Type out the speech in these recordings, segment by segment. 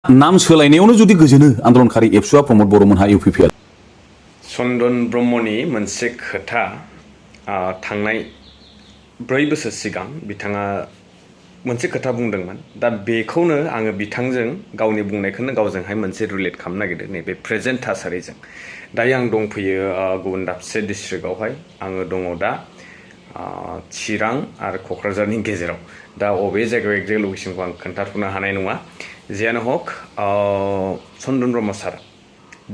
नाम सोलायनायावनो जुदि गोजोनो आन्दलनकारि एबसुआ प्रमद बर'मोनहा इउपिपिएल चन्दन ब्रह्मनि मोनसे खोथा थांनाय 4 बोसोर सिगां बिथाङा मोनसे खोथा बुंदोंमोन दा बेखौनो आङो बिथांजों गावनि बुंनायखौनो गावजोंहाय मोनसे रिलेट खालामनो नागिरदों नैबे प्रेजेन्ट थासारिजों दायो आं दंफैयो गुबुन दाबसे डिस्ट्रिक्टआवहाय आङो दङ दा चिरां आरो क'क्राझारनि गेजेराव दा अबे जायगायाव एक्जेक्ट लकेसनखौ आं खोन्थाथ'नो हानाय नङा जियानो हक चन्दन ब्रह्म सार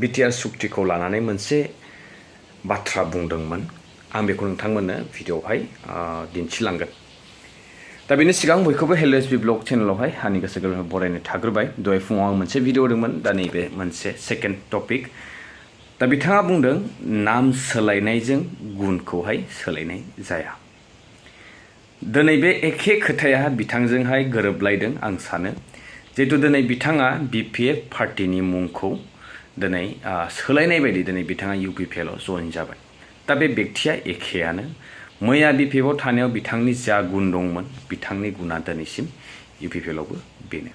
BTR सुक्तिखौ लानानै मोनसे बाथ्रा बुंदोंमोन आं बेखौ नोंथांमोननो भिडिअ'आवहाय दिन्थिलांगोन दा बेनि सिगां बयखौबो हेलो एसबि ब्लग चेनेलावहाय आंनि गोसो गोरबोनिफ्राय बरायनो थाग्रोबाय दहाय फुङाव आं मोनसे भिडिअ होदोंमोन दा नैबे मोनसे सेकेन्ड टपिक दा बिथाङा बुंदों नाम सोलायनायजों गुनखौहाय सोलायनाय जाया दिनै बे एखे खोथाया बिथांजोंहाय गोरोबलायदों आं सानो जिहेतु दिनै बिथाङा BPF पार्टिनि मुंखौ दिनै सोलायनाय बायदि दिनै बिथाङा UPPLआव जइन जाबाय दा बे व्यक्तिया एखेयानो मैया BPFआव थानायाव बिथांनि जा गुन दंमोन बिथांनि गुना दिनैसिम UPPLआवबो बेनो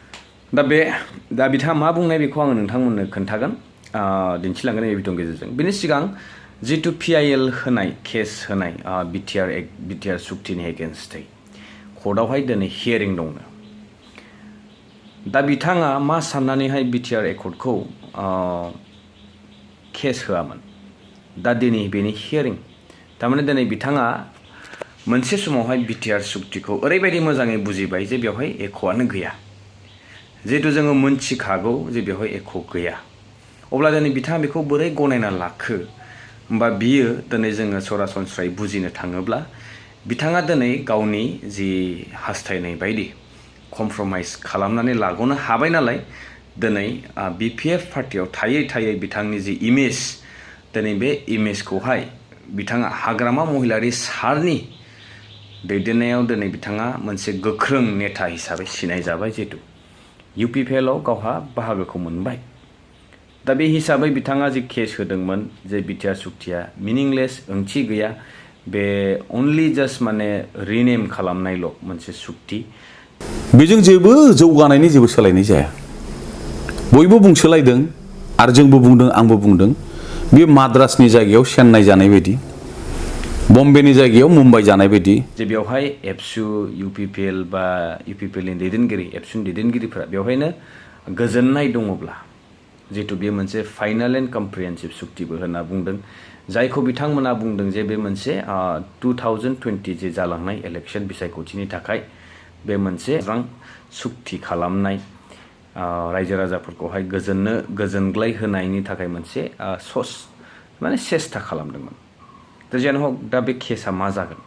दा बिथाङा मा बुंनाय बेखौ आङो नोंथांमोननो खोन्थागोन दिन्थिलांगोन बे भिडिअनि गेजेरजों बेनि सिगां जितु PIL होनाय केस होनाय BTR सुक्तिनि एगेन्स्टै कर्टआवहाय दिनै हियारिं दंनो दा बिथाङा मा साननानैहाय BTR एकर्डखौ केस होआमोन दा दिनै बेनि हियारिं थारमाने दिनै बिथाङा मोनसे समावहाय BTR सुक्तिखौ ओरैबायदि मोजाङै बुजिबाय जे बेवहाय एक'आनो गैया जिहेतु जोङो मोनथिखागौ जे बेवहाय एक' गैया अब्ला दिनै बिथाङा बेखौ बोरै गनायना लाखो होमबा बियो दिनै जोङो सरासनस्रायै बुजिनो थाङोब्ला बिथाङा दिनै गावनि जि हास्थायनाय बायदि कमप्रमाइज खालामनानै लागनो हाबाय नालाय दिनै BPF पार्टियाव थायै थायै बिथांनि जि इमेज दिनै बे इमेजखौहाय बिथाङा हाग्रामा महिलारि सारनि दैदेननायाव दिनै बिथाङा मोनसे गोख्रों नेता हिसाबै सिनायजाबाय जिहेतु UPPLआव गावहा बाहागोखौ मोनबाय दा बे हिसाबै बिथाङा जि केस होदोंमोन जे BTR सुक्तिया मिनिंलेस ओंथि गैया बे अनलि जास्ट माने रिनेम खालामनायल' मोनसे सुक्ति बेजों जेबो जौगानायनि जेबो सोलायनाय जाया बयबो बुंसोलायदों आरो जोंबो बुंदों आंबो बुंदों बे माद्रासनि जायगायाव चेन्नाइ जानाय बायदि बम्बेनि जायगायाव मुम्बाइ जानाय बायदि जे बेवहाय एबसु UPPL बा UPPLनि दैदेनगिरि एबसुनि दैदेनगिरिफोरा बेवहायनो गोजोननाय दङब्ला जिहेतु बे मोनसे फाइनाल एन्ड कमप्रिहेन्सिभ सुक्तिबो होनना बुंदों जायखौ बिथांमोना बुंदों जे बे मोनसे 2020 जे जालांनाय इलेक्सन बिसायख'थिनि थाखाय बे मोनसे सुक्ति खालामनाय रायजो राजाफोरखौहाय गोजोनग्लाय होनायनि थाखाय मोनसे माने सेस्था खालामदोंमोन दा जियानो हक दा बे केसा मा जागोन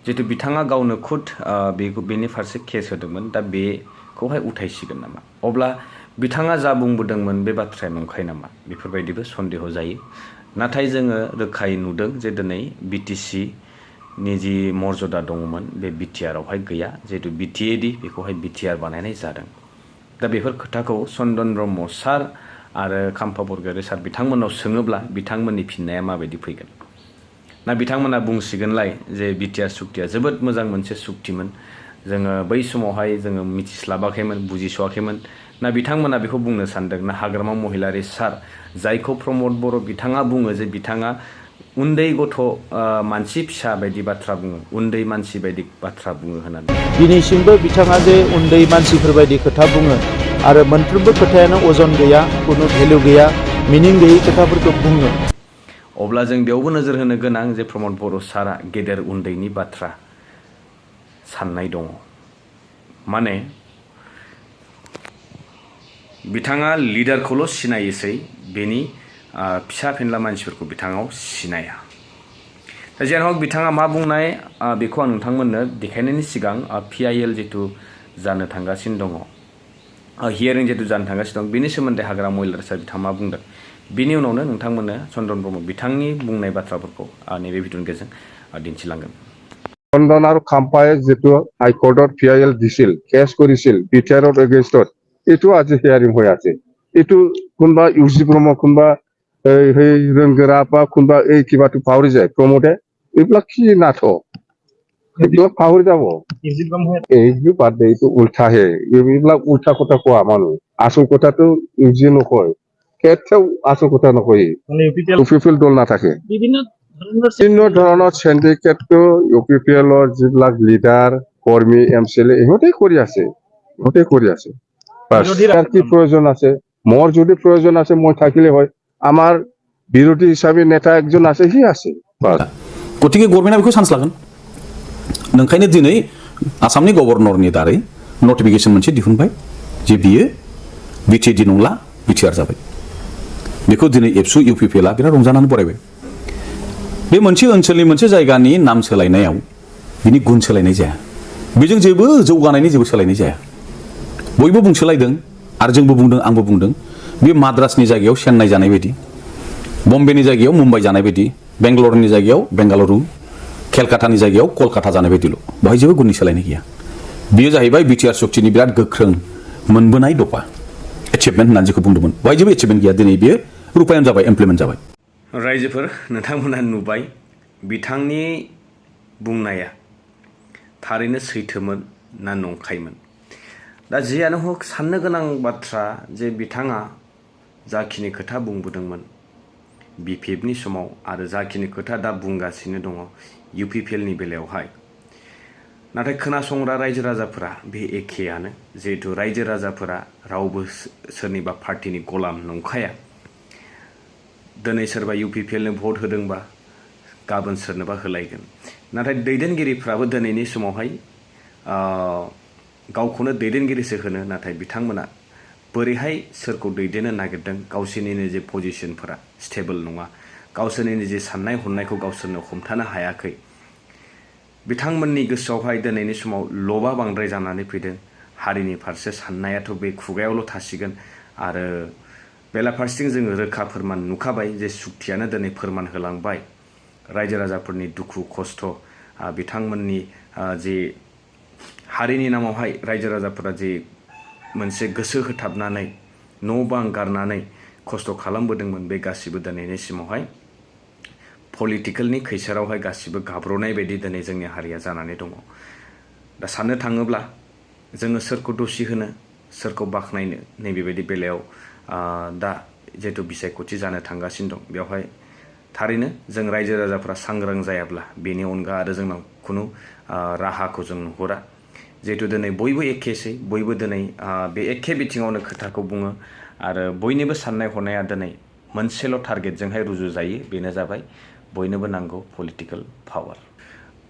जिहेतु बिथाङा गावनो खुद बेनि फारसे केस होदोंमोन दा बेखौहाय उथायसिगोन नामा अब्ला बिथाङा जा बुंबोदोंमोन बे बाथ्राया नंखाय नामा बेफोरबायदिबो सन्देह जायो नाथाय जोङो रोखायै नुदों जे दिनै BTC नि जि मर्यादा दङमोन बे BTRआवहाय गैया जिहेतु BTAD बेखौहाय BTR बानायनाय जादों दा बेफोर खोथाखौ चन्दन ब्रह्म सार आरो खाम्फा बरगयारि सार बिथांमोननाव सोङोब्ला बिथांमोननि फिननाया माबायदि फैगोन ना बिथांमोना बुंसिगोनलाय जे BTR सुक्तिया जोबोद मोजां मोनसे सुक्तिमोन जोङो बै समावहाय जोङो मिथिस्लाबाखैमोन बुजिस'वाखैमोन ना बिथांमोना बेखौ बुंनो सानदों ना हाग्रामा महिलारि सार जायखौ प्रमद बर' बिथाङा बुङो जे बिथाङा उन्दै गथ' मानसि फिसा बायदि बाथ्रा बुङो उन्दै मानसि बायदि बाथ्रा बुङो होननानै दिनैसिमबो बिथाङा जे उन्दै मानसिफोर बायदि खोथा बुङो आरो मोनफ्रोमबो खोथायानो अजन गैया कुनु भेलु गैया मिनिं गैयै खोथाफोरखौ बुङो अब्ला जों बेयावबो नोजोर होनो गोनां जे प्रमद बर' सारा गेदेर उन्दैनि बाथ्रा साननाय दङ माने बिथाङा लिडारखौल' सिनायोसै बेनि फिसा फेनला मानसिफोरखौ बिथाङाव सिनाया दा जियानो हक बिथाङा मा बुंनाय बेखौ आं नोंथांमोननो देखायनायनि सिगां PIL जितु जानो थांगासिनो दङ हियारिं जितु जानो थांगासिनो दं बेनि सोमोन्दै हाग्रामा महिलारि सार बिथाङा मा बुंदों बेनि उनावनो नोंथांमोननो चन्दन ब्रह्म बिथांनि बुंनाय बाथ्राफोरखौ नैबे भिडिअनि गेजेरजों दिन्थिलांगोन चन्दन আৰু খাম্পাই যেটো হাইকোর্টত PIL দিছিল কেছ কৰিছিল BTRৰ এগেইনষ্টত এইটো আজি হিয়াৰিং হৈ আছে এইটো কোনবা ইউজি ব্ৰহ্ম কোনবা এই ৰংগৰা বা কোনবা এই কিবাটো পাহৰি যায় প্ৰমোদে এইবিলাক কি নাথ এইবিলাক পাহৰি যাব এই যে বাদ দে এইটো উল্টাহে এইবিলাক উল্টা কথা কোৱা মানুহ আচল কথাটো ইউজি নকয় কেতিয়াও আচল কথা নকয় ইউপিপিএল দল নাথাকে বিভিন্ন ধৰণৰ সিন্ডিকেটটো ইউপিপিএলৰ যিবিলাক লিডাৰ কৰ্মী এমচিএলএ ইহঁতে কৰি আছে তাৰ কি প্ৰয়োজন আছে মোৰ যদি প্ৰয়োজন আছে মই থাকিলে হয় আমাৰ বিৰোধী হিচাপে নেতা একজন আছে সি আছে गतिके गभर्नमेन्टआ बेखौ चान्स लागोन नोंखायनो दिनै आसामनि गभर्नरनि दारै नटिफिकेसन मोनसे दिहुनबाय जे बियो बिटिएडि नंला बिटिआर जाबाय बेखौ दिनै एबसु इउपिपिएलआ बिराद रंजानानै बरायबाय बे मोनसे ओनसोलनि मोनसे जायगानि नाम सोलायनायाव बिनि गुन सोलायनाय जाया बेजों जेबो जौगानायनि जेबो सोलायनाय जाया बयबो बुंसोलायदों आरो जोंबो बुंदों आंबो बुंदों बे माद्रासनि जायगायाव चेन्नाइ जानाय बायदि बम्बेनि जायगायाव मुम्बाइ जानाय बायदि बेंगालुरुनि जायगायाव बेंगालुरु केलकातानि जायगायाव कलकाता जानाय बायदिल' बेवहाय जेबो गुननि सोलायनाय गैया बेयो जाहैबाय बिटिआर शक्तिनि बिराद गोख्रों मोनबोनाय दफा एचिभमेन्ट होननानै जेखौ बुंदोंमोन बेवहाय जेबो एचिभमेन्ट गैया दिनै बेयो रुपायन जाबाय इमप्लिमेन्ट जाबाय रायजोफोर नोंथांमोना नुबाय बिथांनि बुंनाया थारैनो सैथोमोन ना नंखायमोन दा जियानो हक साननो गोनां बाथ्रा जे बिथाङा जाखिनि खोथा बुंबोदोंमोन बिपिएफनि समाव आरो जाखिनि खोथा दा बुंगासिनो दङ इउपिपिएलनि बेलायावहाय नाथाय खोनासंग्रा रायजो राजाफोरा बे एखेयानो जिहेतु रायजो राजाफोरा रावबो सोरनिबा पार्टिनि गलाम नंखाया दिनै सोरबा इउपिपिएलनो भट होदोंबा गाबोन सोरनोबा होलायगोन नाथाय दैदेनगिरिफ्राबो दिनैनि समावहाय गावखौनो दैदेनगिरिसो होनो नाथाय बिथांमोना बोरैहाय सोरखौ दैदेननो नागिरदों गावसोरनिनो जे पजिशनफोरा स्टेबल नङा गावसोरनिनो जे साननाय हनायखौ गावसोरनो हमथानो हायाखै बिथांमोननि गोसोआवहाय दिनैनि समाव लबा बांद्राय जानानै फैदों हारिनि फारसे साननायाथ' बे खुगायावल' थासिगोन आरो बेलाफारसेथिं जोङो रोखा फोरमान नुखाबाय जे सुक्तियानो दिनै फोरमान होलांबाय रायजो राजाफोरनि दुखु खस्थ' बिथांमोननि जे हारिनि नामावहाय रायजो राजाफोरा जे मोनसे गोसो होथाबनानै न' बां गारनानै खस्थ' खालामबोदोंमोन बे गासिबो दिनैनि समावहाय पलिटिकेलनि खैसारावहाय गासिबो गाब्र'नाय बायदि दिनै जोंनि हारिया जानानै दङ दा साननो थाङोब्ला जोङो सोरखौ दसि होनो सोरखौ बाख्नायनो नैबेबायदि बेलायाव दा जिहेतु बिसायख'थि जानो थांगासिनो दं बेवहाय थारैनो जों रायजो राजाफ्रा सांग्रां जायाब्ला बेनि अनगा आरो जोंनाव खुनु राहाखौ जों नुहुरा जिहेतु दिनै बयबो एखेसै बयबो दिनै बे एखे बिथिङावनो खोथाखौ बुङो आरो बयनिबो साननाय हनाया दिनै मोनसेल' टारगेटजोंहाय रुजु जायो बेनो जाबाय बयनोबो नांगौ पलिटिकेल पावार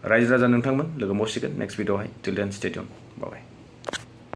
रायजो राजा नोंथांमोन लोगो मोनसिगोन नेक्स्ट भिडिअ'आवहाय टिल देन स्टे टिउन बाय